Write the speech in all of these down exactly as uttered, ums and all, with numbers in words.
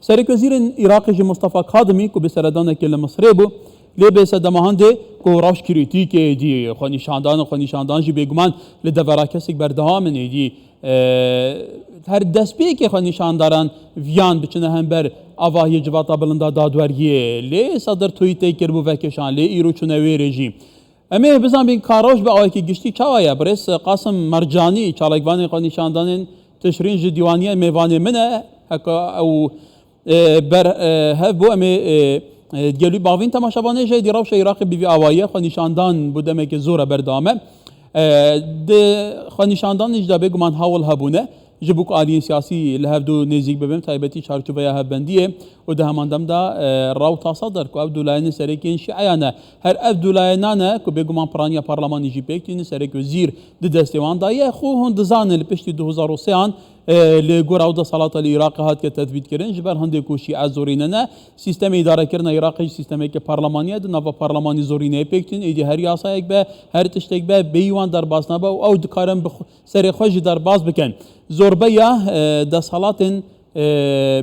Serekwezîrên Iraqê jî Mustafa Kadimî ku bi seredanekê li Misirê bû, lê bi sedema hindê ku rewş krîtîk ê êdî xwenîşandan û xwenîşandan jî bêguman li devera kesek berdewam in êdî, e, her destpêkê xwenîşandaran viyan biçine hember avahiyê civata bilind a dadweriyê. Lê Sedir twîtê kiribû vekişan, lê îro çûne wê rê jî. Em ê bizanbîn ka rewş bi awayekî giştî çawa ye. Birêz Qasim Mercanî, çalakvanê xwenîşandanên Tişrîn ji dîwaniya mêvanê min e. Heke ew, e, ber, e, hev bû, em ê, e, e, gel wî bavîn. Temaşevanê jê dî rewşa Iraqê bi vî awayî ye. Xwenîşandan bo demekê zor e berdewam e. E, di xwenîşandanê jî de bêguman hewl hebûne ji bo ku aliyên siyasî li hevdu nêzîk bibin, taybetî çarçoveya hevbendiyê û di heman dem de, e, rewta Sedr ku ev du layên sereke yên şîeyan e. Her ev du layenan e ku bêguman piraniya parlemanî jî pêk tînin, serek wezîr di destê wan de ye. Xwe hûn dizanin li piştî du hezar û sê an, e, li gora ew desthilata li Iraqê hatiye tethbîtkirin, ji ber hindê ku şîe zorîne ne, sîstemê îdarekirina Iraqê jî sîstemeke parlemanî ye, di nava parlemanî zorîneyê pêk tînin, êdî her yasayek be, her tiştek be, bêyî wan derbas nabe û ew dikarin bi xwe serê xwe jî derbas bikin. Zorbeya, e, desthilatên, e,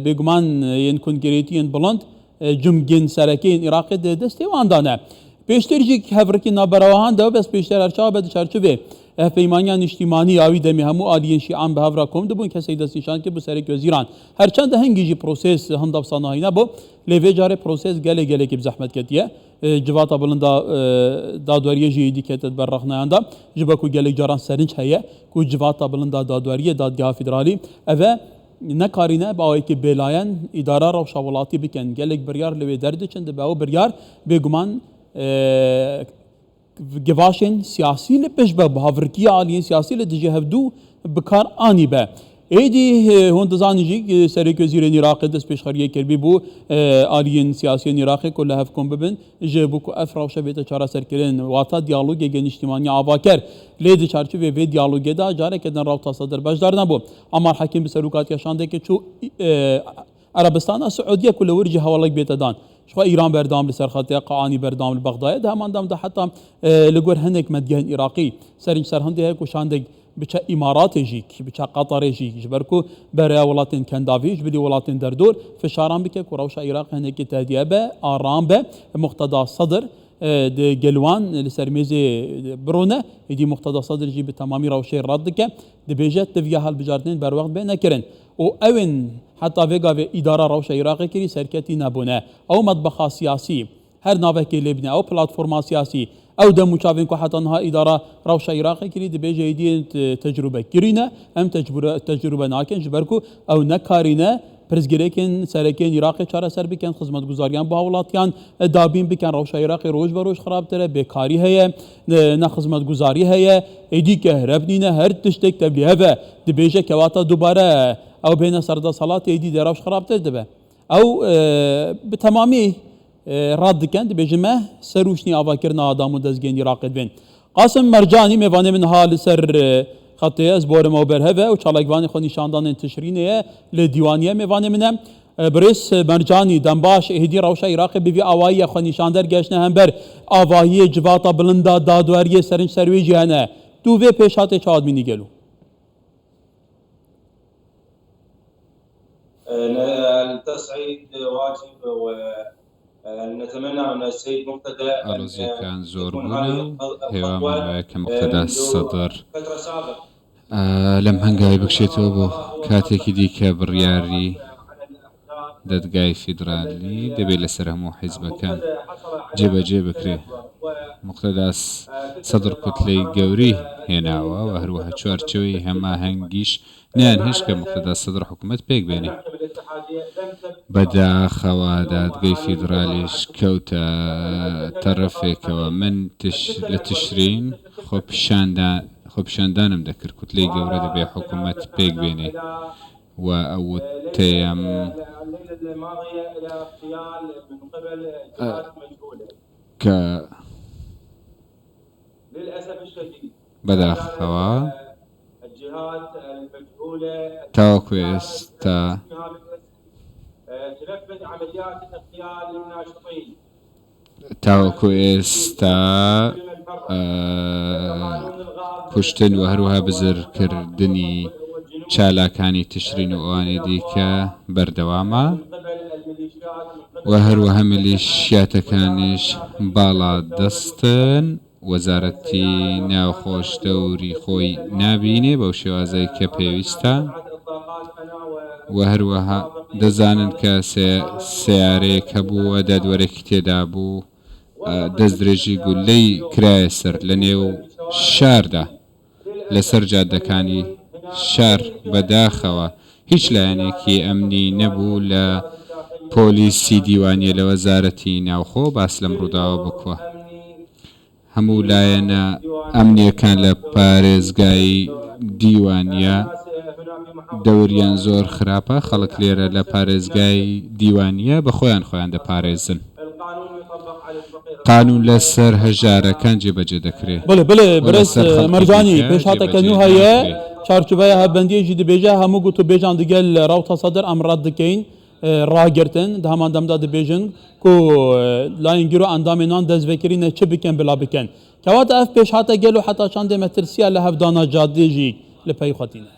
bêguman, e, yên kongirêtî yên bilind, e, cumgên sereke yên Iraqê di destê wan de ne. Pêştir jî hevrikî navbera wan de bes pêştir her çawa be di çarçovê hevpeymaniya niştîmanî ya wî demê hemû aliyên şîan bi hev re kom dibûn, kesek destnîşan kir bû serek wezîran. Her çend hingî jî proses hinda bi sanahî nebû, lê vê carê proses gelê gelekî bi zehmet ketiye. E, civata bilind a, e, dadweriyê jî êdî kete di ber rexneyan de, ji ber ku gelek caran serinc heye ku civata bilind a dadweriyê, Dadgeha Federalî, ev e, nekarîne bi awayekî bêlayen îdara rewşa welatî bikin. Gelek biryar li wê derdiçin, dibe ew biryar bêguman, e, givaşên siyasî li pêş be, bi havrikiya aliyên siyasî li dijî hevdû bi kar anî be. Êdî, e, hûn dizanîn jî, e, Serokê Wezîrên Iraqê dest pêşxeriyê kiribî bû, e, aliyên siyasî yên Iraqê ku li hev kom bibin, ji bo ku ev rewşe bête çareserkirin, wata diyalogeke niştimanî avaker. Lê di çarçovê vê diyalogê de careke din rewta Sedir beşdar nebû. Amar Hekîm bi serokatiya şandekê çû, e, Erebistana Siûdiye ku li wir jî hevalek bête dan. Ji xwe Îran berdewam li ser xetê ye, Qaanî berdewam li Bexdayê ye. Di heman dem de heta, e, li gor hinek medgehên Iraqî serinc ser hindê heye ku şandek biçe Îmaratê jî, biçe Qatarê jî, ji ber ku bereya welatên kendavî, ji bilî welatên derdor fişaran bike ku rewşa Iraqê hinekî tehdiye be, aram be. Muqteda Sedir, e, di gel wan li ser mêzê birone, êdî Muqteda Sedir jî bi temamî rewşê red dike, dibêje, tiviya hilbijartinên berwext bê nekirin. Û ew ên heta vê gavê îdara rewşa Iraqê kirî serketî nebûne. Ew metbexa siyasî, her navekê lê bîne, ew platforma siyasî, ew dem û çavên ku heta niha îdara rewşa Iraqê kirî, dibêje êdî yên te-, tecrûbe kirî ne, em tecrûbe, tecrûbe nakin, ji ber ku ew nekarîne pirsgirêkên sereke yên Iraqê çareser bikin, xizmetguzariyan bo hawlatiyan, e, dabîn bikin. Rewşa Iraqê roj be roj xirabtir e, bêkarî heye, ne, ne xizmetguzarî heye, êdî kehreb nîne, her tiştek tevlî hev e. Dibêje kewata dubare ew bêne ser desthilatê, êdî dê rewş xirabtir dibe. Ew, e, bi temamî, e, red dikin, dibêjin me ser rûşnî avakirina adam û dezgehên Iraqê dibên. Qasim Mercanî mêvanê min ha li ser, e, xetê ye, ez borim ew berhev e û çalakvanê xwenîşandanên Tişrînê ye, li dîwaniye mêvanê min e. E, birêz Mercanî, dembaş, êdî rewşa Iraqê bi vî awayî ye, xwenîşander geştine hember avahiyê civata bilind a dadweriyê, serinc ser wê jî hene. Tu vê pêşhatê çawa dibînî gelo? التصعيد واجب، ونتمنى من السيد مقتدى أن ئاڵۆزیەکان زۆر يكون بوونە هذه و الخطوة، هێوامان وایە کە مقتەدا منذ سەدر، فترە سابق. ئە، لەم هەنگاوی بکشێتەوە بۆ کاتێکی دیکە بڕیاری دەدگای فیدرالی دەبێت لەسەر هەموو حیزبەکان جێبەجێ بکرێ. مقتەدا سەدر کوتلەی گەوری هێناوە و هەروەها چوارچێوەی هەماهەنگیش نەیان هێشت کە مقتەدا سەدر حکوومەت پێک بێنێ. بەداخەوە دادگەی فیدرالیش کەوتە تەرەفێکەوە. من تش-، لە تشرین خۆ پیشاندا-، خۆ پیشاندانم دەکرد کوتلەی گەورە دەبێ حکوومەت پێک بێنێ و ئەو وتەیەم، ئە، کە بەداخەوە تاوەکو ئێستا، تاوەکو ئێستا، ئە، کوشتن و هەروەها بزرکردنی چالاکانی تشرین و ئەوانی دیکە بەردەوامە. و هەروەها میلیشیاتەکانیش باڵا دەستن. وەزارەتی ناوخۆش دەوری خۆی نابینێ بەو شێوازەی کە پێویستە. و هەروەها دەزانن کە سێ-، سیارەیەک هەبوو و دادوەرێکی تێدا بوو، ئە، دەستدرێژی گولەی کرایە سەر لە نێو شاردا، لەسەر جادەکانی شار. بەداخەوە هیچ لایەنێکی ئەمنی نەبوو لە پۆلیسی دیوانیە لە وەزارەتی ناوخۆ باس لەم ڕووداوە بکوە. هەموو لایەنە ئەمنیەکان لە پارێزگای دیوانیە دەوریان زۆر خراپە. خەڵک لێرە لە پارێزگای دیوانیە بە خۆیان خۆیان دەپارێزن. قانون لەسەر هەژارەکان جێبەجێ دەکرێت. بەڵێ، بەڵێ، و بەرێز لەسەر خەڵکی مەرجانی دیکە پێشهاتەکە جێبەجێ نوهەیە ناکرێت. چارچوبەیە هەبەندیەژی دەبێژە هەموو گوت و بێژان دیگە لە ڕاو تاسەدەر ئەم ڕەت دەکەین، ئە، ڕاگرتن، دە هەمان دەمدا دەبێژن کو، ئە، لایەنگیر و ئەندامێنان دەستڤەکرینە چ بکەن بلا بکەن. کەواتە ئەف پێشهاتە گەل و حتا چەندێ مەترسیە لە هەفدانا جادێژی لە پەی خوتینە.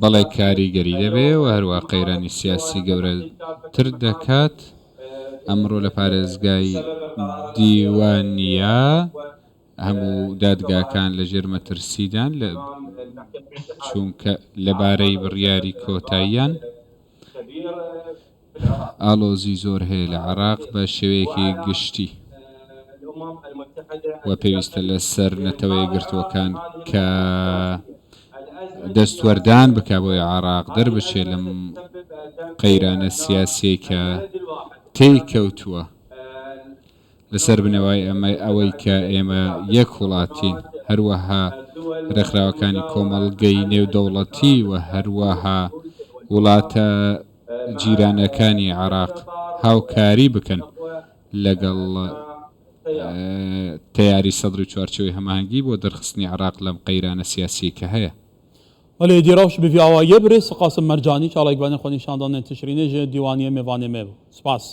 بەڵێ کاریگەری دەبێ و هەروە قەیرانی سیاسی گەورەتر دەکات. ئەمڕۆ لە پارێزگای دیوانیە هەموو دادگاکان لە ژێر مەترسیدان لە، چونکە لەبارەی بڕیاری کۆتاییان ئاڵۆزی زۆر هەیە لە عێراق بە شێوەیەکی گشتی و پێویستە لەسەر نەتەوە یەکگرتووەکان کە دەستوەردان بکا بۆی عێراق دەربچێ لەم قەیرانە سیاسیەی کە تێی کەوتووە. لەسەر بنەوای ئەمە، ئەوەی کە ئێمە یەک وڵاتین، هەروەها ڕێکخراوەکانی کۆمەڵگەی نێودەوڵەتی و هەروەها وڵاتە جیرانەکانی عێراق هاوکاری بکەن لەگەڵ، ئە، تەیاری سەدر و چوارچێوەی هەماهەنگی بۆ دەرخستنی عێراق لەم قەیرانە سیاسی کە هەیە. وەلێ دیراوش بڤی ئاواییە برێ سقاسم مەرجانی چاڵێک بەنە خۆ نیشاندانێ تشرینێ ژێ دیوانیە مێوانێ مێ بوو. سپاس.